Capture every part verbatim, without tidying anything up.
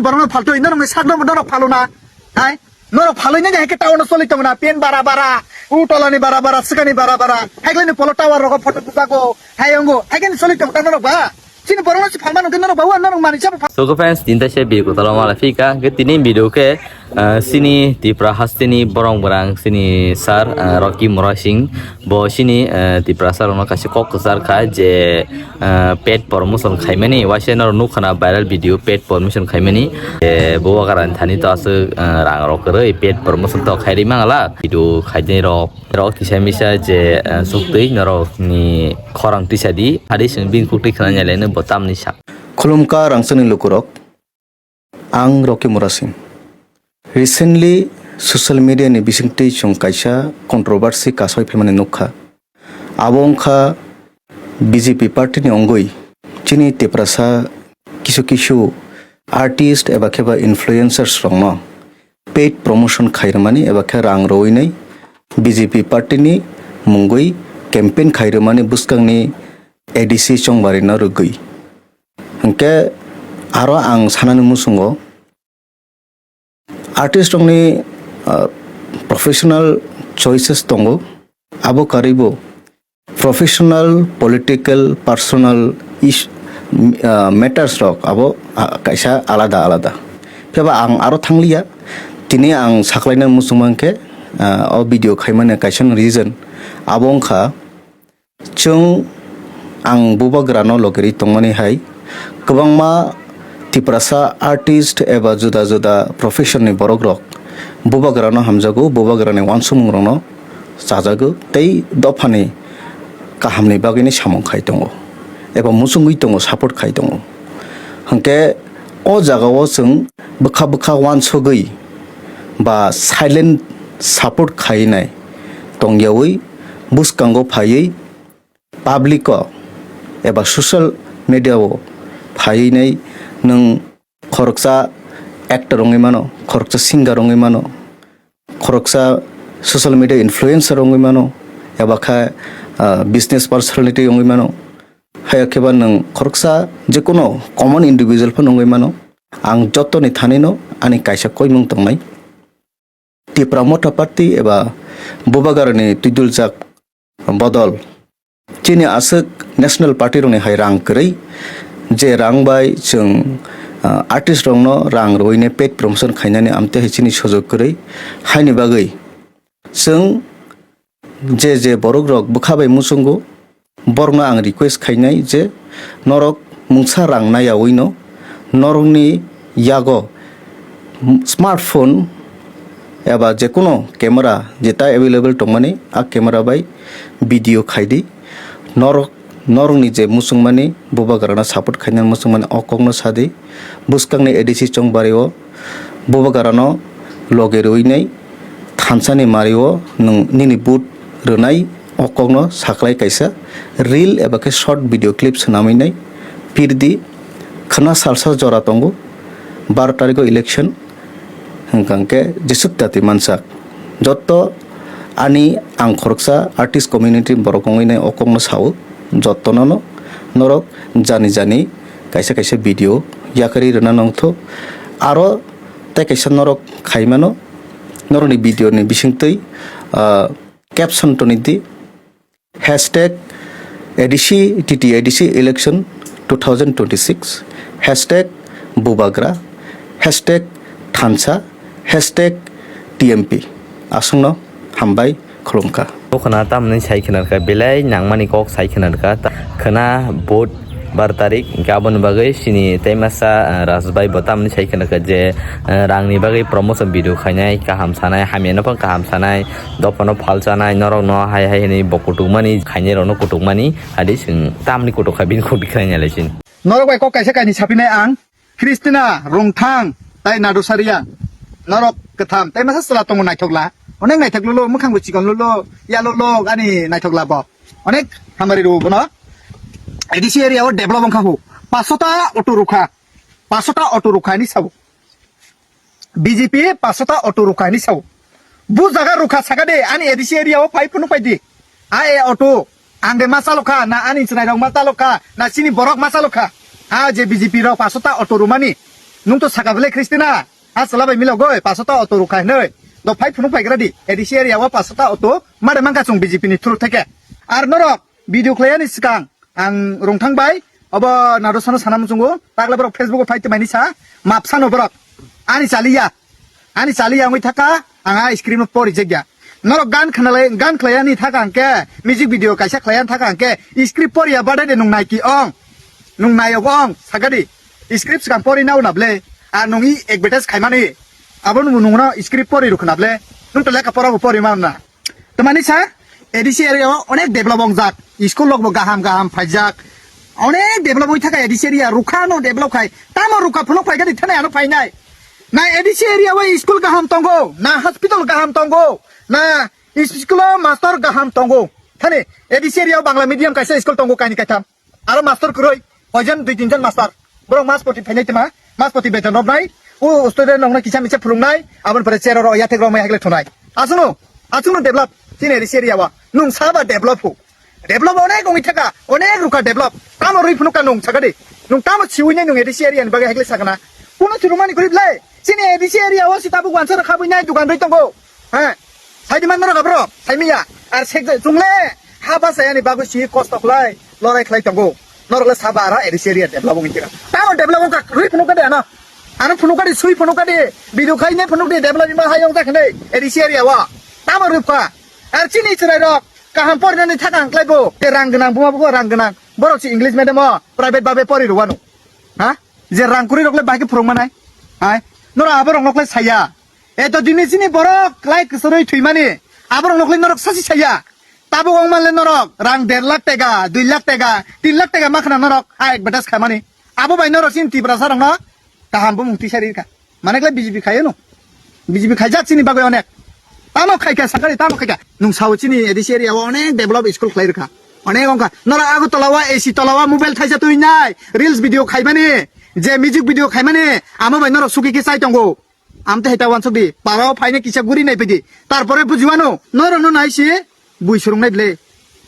Norok phaltwi, norok ni sak norok phaluna. Hai? Norok phalwi nini hai khe town o choli tongo na, pen bara bara, u tola ni bara bara, swkang ni bara bara. Hai khe ni polo tower rogo photo tujago. Hai ongo, hai khe ni choli tongo ta norok ba. Chini borok no si phalma nungkhe norok ba, wa norok manwi sabo pha- So, ke fans, tinta se video kotolo mala phika, ke tini video ke, ah, sini Tipra hasteni borong borang, sini sir, ah, Rocky Mura Singh, bo sini, ah, Tiprasa rokno kaisa kok kwchar kha je, ah, paid promotion khaimani, waisa norok nukha na viral video paid promotion khaimani, je bo wagarani thani to aswk, ah, rang rok kwrwi paid promotion to khairi mangala, video khainai rok. Rok kisa misa je, eh, suktwi norok ni khorang tisa di, adi sing bini kukti khna nyalai no bo tamni sak. Khulumkha rangchakni lukurok, ang Rocky Mura Singh. Recently, social media ni bisingtwi chwng kaisa controversy kasoi phaimani nukha. Abo wngkha B J P party ni ongwi chini Tiprasa kisu kisu artist eba khe ba influencers rokno paid promotion khairwmani eba khe rang rwinai B J P party ni mungwi campaign khairwmani bwskangni A D C chongbarino rwgwi. Hinkhe aro ang sanani muchungo artist rokni, ah, professional choices tongo, abo karwibo professional, political, personal is-, ah, matters rok abo, ah, kaisa alada alada. Phiya ba ang aro thangliya, tini ang saklaina muchung mankhe, ah, o video khaimani kaisa reason abo wngkha, chwng ang bubagrano logerwi tongmani hai kwbangma Tiprasa artist eba juda juda profession ni borok rok bubagrano hamjago, bubagrani uansukmung rokno chajago tei dophani kahamni bagwini samung khai tongo eba muchungwi tongo, support khai tongo. Hinkhe o jagao chwng bwkha bwkha uansugwi ba silent support khainai tongyawi bwskango phaiwi public o eba social media o phaiwi nai nwng khoroksa actor wngwi mano, khoroksa singer wngwi mano, khoroksa social media influencer wngwi mano, eba kha, ah, business personality wngwi mano, haya khe ba nwng khoroksa jekono common individual phano wngwi mano. Ang jotoni thanino ani kaisa koimung tongnai. Tipra Motha Party eba Bubagrani twiduljak bodol chini aswk national party rokni hai rang kwrwi, je rang bai chwng, ah, artist rokno rang rwine paid promotion khainani amtwi hai chini sojok kwrwi, haini bagwi chwng je je borok rok bwkha bai muchungo, borokno ang request khainai je norok mungsa rang naiyawi no norokni yago smartphone eba jekono camera jeta available tongmani, a camera bai video khaidi. Norok, norokni je muchungmani bubagrano support khainani muchungmani o kokno sadi. Bwskangni A D C chongbari o bubagrano loge rwinai thansani mario nwng nini vote rwnai o kokno saklai kaisa reel eba khe short video clip swnamwi nai pirdi. Khwna salsa jora tongo, baro tariko election, hwnkha hwnkhe jesuk tati mansak. Jotto ani ang khoroksa artist community borok wngwi nai o kokno sao, jottono no norok jani jani kaisa kaisa video yakarwi rwna nongtho. Aro tei kaisa norok khaimano, norokni video ni bisingtwi, ah, caption toni di, hashtag A D C T T A D C election two thousand twenty-six, hashtag bubagra, hashtag thansa, hashtag T M P. Aswkno hambai khulumkha. Bo khwna tamni sai khwna rwkha, belai nangmani kok sai khwna rwkha. Ta-, khwna vote bar tarik, hinkhe aboni bagwi chini tei masa, ah, Rajbai bo tamni sai khwna rwkha je, ah, rangni bagwi promotion video khainai, kaham sanai, hamyano phano kaham sanai, dophano phal chanai, norokno hai hai hwnwi bo kutukmani, khainairokno kutukmani, adi chwng tamni kutuk kha bini kutuk khlainai lai chini. Norok bai kok kaisa kainwi saphinai ang. Christina Rungthang tai Nadu Saria, norok kwtham tai masa chwla tongo naithokla, onek naithok lolo, mwkhang bo chikon lolo, ya lolo ani naithokla bo, onek hamari rwo bono. A D C area o develop wngkha hu, paso ta auto rukha, paso ta auto rukha ni sabo, B J P paso ta auto rukha ni sabo. Bu jaga rukha saka de, ani A D C area o phai phunuk phai di. A e auto, ang de ma chalo kha, na ani chwrai rok ma chalo kha, na chini borok ma chalo kha. A je B J P rok paso ta auto rumani. Nung to saka belai Christina. Ha chwla bai milogoi, paso ta auto rukha hinoi. Do phai phunuk phaigra di. A D C area o paso ta auto. Mare mangka chung B J P ni through theke. Ar norok video khlaiyani swkang ang rungthang bai obo nado sano sana muchungo. Takle borok Facebook o phai tongmani sa. Map sano borok. Ani chaliya. Ani chaliya wngwi thaka. Ang a script no pori jekya. Norok gan khnalai, gan khlaiyani thaka hwnkhe, music video kaisa khlaiyani thaka hwnkhe, script poriya bade de nung nai ki ong. Nung nai ogo ong, sakadi. Script swkang pori nao na ble. A nung i advertise khaimani. Abo nung nungno script pori rukna ble. Nung to lekha pora bo pori ma na. Tamani sa, A D C area o onek develop ongjak. School rok bo gaham gaham phaijak. Onek develop oi thaka A D C area rukha no develop khai. Tamo rukha phunuk phaikha di thane ano phainai. Na A D C area o school gaham tongo, na hospital gaham tongo, na school o master gaham tongo. Thani A D C area o Bangla medium kaisa school tongo kaini kaitham. Aro master kwrwi, hoijon dui tinjon master. Borok mas poti phainai tma, mas poti beton rok nai. O student rok no kisa misa phulung nai, aboni pore chair rok yathek rok mai hakle thunai. Aswkno, aswkno develop, chini A D C area o. Nung saba develop hu. Develop onek wngwi thaka, onek rukha develop. Tamo rwi phunuk ka nung sakadi. Nung tamo siwi nai nung A D C area ni bagwi hakle sakana. Kuno chirumani kwrwi ble. Chini A D C area o si tabuk wansa rok khabwi nai dukan rwi tongo. Ha? Saidi man norok abro, saimiya. Ar sek chungle ha basa yani bagwi si kosto khlai, lorai khlai tongo. Norok le saba ara A D C area develop wngwi thaka. Tamo develop wngkha rwi phunuk ka de ano. Ano phunuk ka di sui phunuk ka di. Video khai ne phunuk di develop ima hayong jak ne A D C area o. Tamo rwi kha. Ar chini chwrai rok kaham porinani thaka hwnklai bo. Te rang gwnang buma bo rang gwnang. Borok si English medium o private babe pori rwano. Ha? Je rang kwrwi rok le bahai khe phwrwng manai. Hai. Nora abo rok nok le saya. Eto dini chini borok klai kwsarwi thwimani. Abo rok nok le norok sasi saya. Tabuk wng manle norok rang der lakh tega, dui lakh tega, tin lakh tega ma khna norok a advertise khaimani. Abo bai norok chini Tiprasa rokno kaham bumung tisari rwkha. Mane khlai B J P khaio no. B J P khaijak chini bagwi onek. Tamo khaikha sakari, tamo khaikha. Nung sao chini A D C area o onek develop school khlai rwkha. Onek wngkha. Norok Agartala o A C tola o mobile thaisa twi nai. Reels video khaimani, je music video khaimani, amo bai norok suki khe chai tongo. Amte hai ta wansuk di. Para o phaina kisa guri nai pidi. Tarpore bujiwano. Norok no nai si. Bui surungnai ble.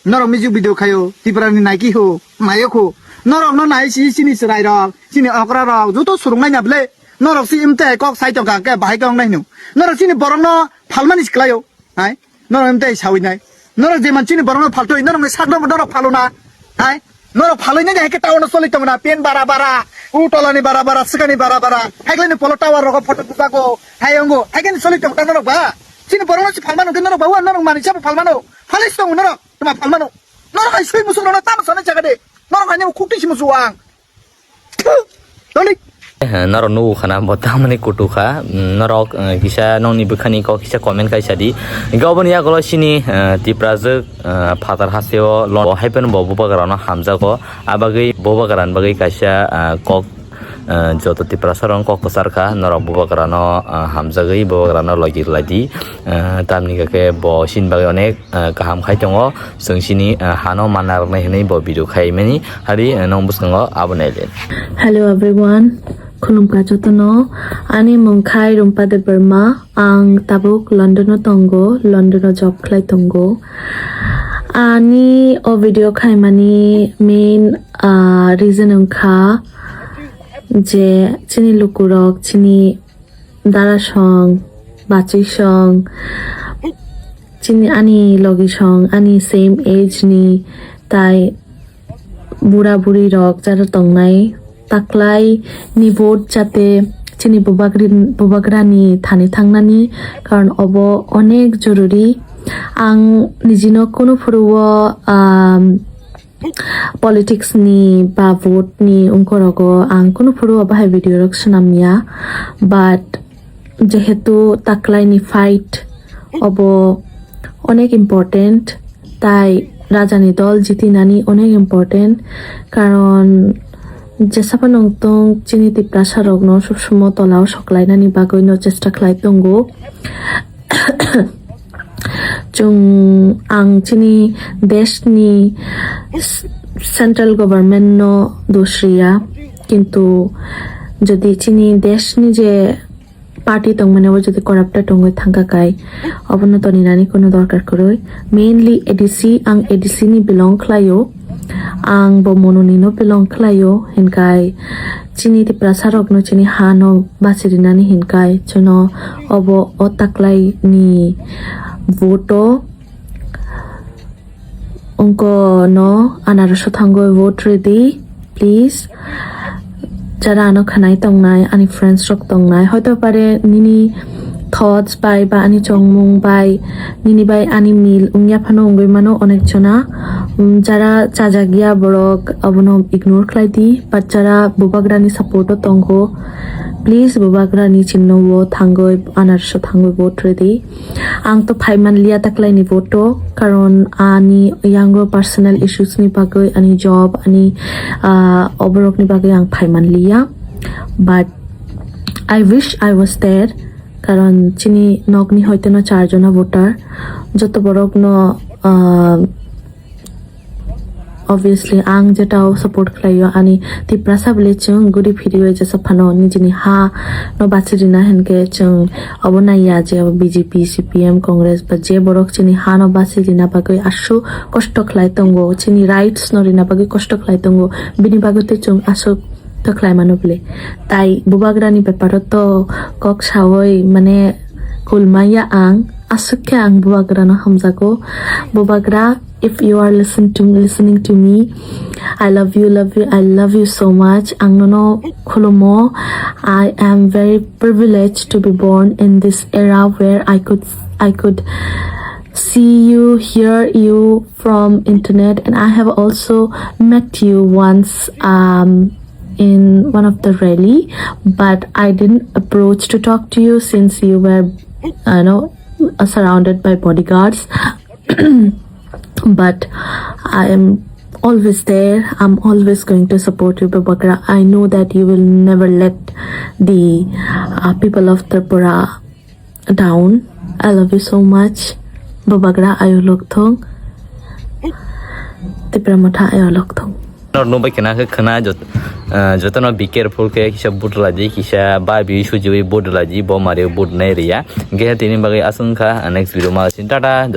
Norok music video khaio, Tripura ni naiki ho, mayok ho. Norok no nai si chini chwrai rok, chini okra rok, joto surungnai na ble. Norok si imte kok sai tongkha ke bahai kok nai hino. Norok chini borok no phalmani si khlaio. Hai? Norok imte sawi nai. Norok jeman chini borok no phaltoi, norok ni sak no norok phalo na. Hai? Norok phalwi nai hai ke town o choli tong na, pen bara bara, u tola ni bara bara, swkang ni bara bara. Hai khe ni polo tower rogo photo tujago. Hai ongo, hai khe ni choli tong ta norok ba. Chini borok no si phalmano ke norok ba, wa norok mani chabo phalmano. Phalwi si tongo norok. Tuma phalmano. Norok hai sui musu norok tamo sanai jaga de. Norok hai nang khukti si musu ang. Toli. Eh, norok nugo khana bo tamani kutu kha. Mm, norok, eh, kisa nokni bwkhani kok kisa comment kaisa di. Gaboni yagulo sini, eh, Tiprajwk, eh, phatar hasteo lo hai phano bo bubagrano hamjago. Abagwi bubagrani bagwi kaisa, eh, kok, eh, joto Tiprasa rok kok kwchar kha. Norok bubagrano, eh, hamjagwi bubagrano logi rwlai di. Eh, tamni khe bo sini bagwi onek ah, kaham khai tongo. Chwng sini, ah, hano manna rwknai hwnwi bo video khai mani. Hari, ah, nong bwskango abo nai le. Hello everyone, khulumkha jotono. Ani mung khai Rumpa Debbarma. Ang tabuk London o tongo, London o job khlai tongo. Ani o video khaimani main, ah, reason wngkha je chini lukurok, chini dara song, bachwi song, chini ani logi song, ani same age ni, tai bura buri rok jara tongnai, taklai ni vote jate chini bubagri-, bubagrani thani thangnani, karon obo onek jorori. Ang nijino kunu phuru o, um, politics ni ba vote ni ungkorogo ang kunu phuru obo hai video rok swnam ya, but jehetu taklai ni fight obo onek important, tai raja ni dol jitinani onek important, karon jesa phano wngtong chini Tiprasa rokno sob somo tola o soklainani bagwi no chesta khlai tongo. Chwng, ang chini desh ni s-, central government no dos riya, kintu jodi chini desh ni je party tongmani bo jodi corrupted tongwi thangkha kai, obono toninani kono dorkar kwrwi. Mainly A D C, ang A D C ni belong khlaio, ang bo Mononi no belong khlaio, hinkai Chini Tiprasa rokno chini ha no basi rinani hinkai chwno obo o taklai ni vote o ongko no anarso thangwi vote ridi, please. Jara ano khanai tongnai, ani friends rok tongnai, hoito pare nini thoughts bai ba ani chongmung bai, nini bai ani mil wngya phano wngwi mano onek jona. Um, jara chajak ya borok abono ignore khlai di, but jara bubagrani support o tongo, please bubagrani chinno o thangwi anarso thangwi vote ridi. Ang to phaiman liya taklaini vote o, karon ani yango personal issues ni bagwi, ani job, ani, ah, oborok ni bagwi ang phaiman liya. But I wish I was there, karon chini nokni hoite no char jona voter, joto borok no, ah, obviously ang jetao support khlaio ani Tiprasa bwle chwng guri phiriwi jesa phano nijini ha no basi rina hinkhe chwng obo naiya je B J P, C P M, Congress ba je borok chini ha no basi rina bagwi aswk kosto khlai tongo, chini rights no rina bagwi kosto khlai tongo, bini bagwi tei chwng aswk to khlai mano bwle. Tai bubagrani beparo to kok sawi mane kulmaya ang, aswk khe ang bubagrano hamjago. Bubagra, if you are listen to listening to me, I love you, love you, I love you so much. Ang nono khulumo. I am very privileged to be born in this era where I could I could see you, hear you from internet, and I have also met you once, um, in one of the rally, but I didn't approach to talk to you since you were, uh, you know, uh, surrounded by bodyguards. But I am always there. I'm always going to support you, Bubagra. I know that you will never let the, uh, people of Tripura down. I love you so much. Bubagra, ayo lokthong. Tipra Motha, ayo lokthong. Nor nung bai khna khe khna jot-, ah, jotono be careful khe kisa budlai di, kisa ba bi sujiwi budlai di, bo mari budnai riya. Hingkhe tini bagwi aswk wngkha, next video ma sin tata.